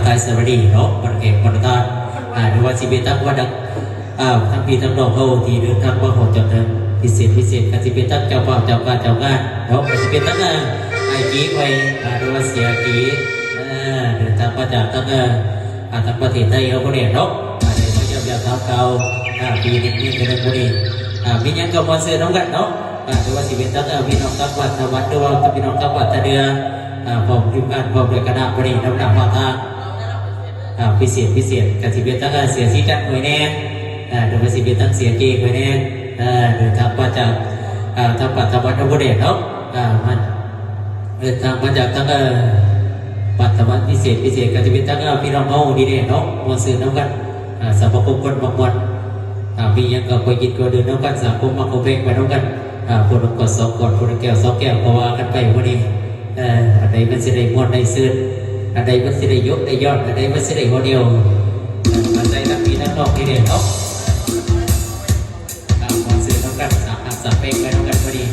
ສາຍສະຫວັດດີເນາະ ບັນແຂກບັນທານ ອ່າ ຫຼືວ່າຊິເປັນທັງວັນ ອ່າ ທັງພີ່ທັງນ້ອງເຮົາທີ່ເດີນທາງມາຮອດຈອດເຖິງ ພິເສດ ພິເສດ ກໍຊິເປັນທັງເຈົ້າພາບ ເຈົ້າການ ເຈົ້າງານເນາະ ກໍຊິເປັນທັງ ອ່າ ອ້າຍກີ້ຂ້ອຍ ອ່າ ຫຼືວ່າເສຍກີ້ ອ່າ ເດີນທາງມາຈາກທາງ ອ່າ ທາງປະເທດໄທເຮົາພຸ້ນແຫຼະເນາະ ອ່າ ໄດ້ມາຢ້ຽມຢາມຖາມຂ່າວ ອ່າ ປີໜຶ່ງມີເທື່ອໜຶ່ງພຸ້ນນີ້ ອ່າ ມີຫຍັງກໍມ່ວນຊື່ນນຳກັນເນາະ ອ່າ ຫຼືວ່າຊິເປັນທັງ ອ່າ ພີ່ນ້ອງທາງບ້ານທາງວັດ ຫຼືວ່າກັບພີ່ນ້ອງທາງບ້ານທ່າເຮືອ ອ່າ ພ້ອມທີມງານ ພ້ອມດ້ວຍຄະນະ ມື້ນີ້ນຳໜ້າພາທາງ ອ່າ ພິເສດ ພິເສດ ກໍຊິເປັນທັງ ອ່າ ເສຍສີຈັນຂ້ອຍແດ່ ອ່າ ຫຼືວ່າຊິເປັນທັງເສຍເຈຂ້ອຍແດ່ ອ່າ ເດີນທາງມາຈາກ ອ່າ ທາງບ້ານທາງວັດນຳບໍ່ແດດເນາະ ອ່າ ມາ ເດີນທາງມາຈາກທາງ ເອີ ບັດຕະວັນພິເສດ ພິເສດກໍຈະເປັນທາງ ເອີ ພີ່ນ້ອງເຮົານີ້ແຫຼະເນາະ ມ່ວນຊື່ນນຳກັນ ອ່າ ສະມາຄົມຄົນມັກມ່ວນ ອ່າ ມີຫຍັງກໍຄ່ອຍກິນຄ່ອຍດື່ມນຳກັນ ສ້າງຄວາມມັກຄວາມແພງໄປນຳກັນ ອ່າ ຄົນລະກອດສອງກອດ ຄົນລະແກ້ວສອງແກ້ວ ກໍວ່າກັນໄປມື້ນີ້ ເອີ ອັນໃດມັນຊິໄດ້ມ່ວນໄດ້ຊື່ນ ອັນໃດມັນຊິໄດ້ຍົກໄດ້ຍອດ ອັນໃດມັນຊິໄດ້ຫົວໜຽວ ເອີ ອາໄສທັງພີ່ທັງນ້ອງນີ້ແຫຼະເນາະ ອ່າ ມ່ວນຊື່ນນຳກັນ ສ້າງຮັກສ້າງແພງໄປນຳກັນມື້ນີ້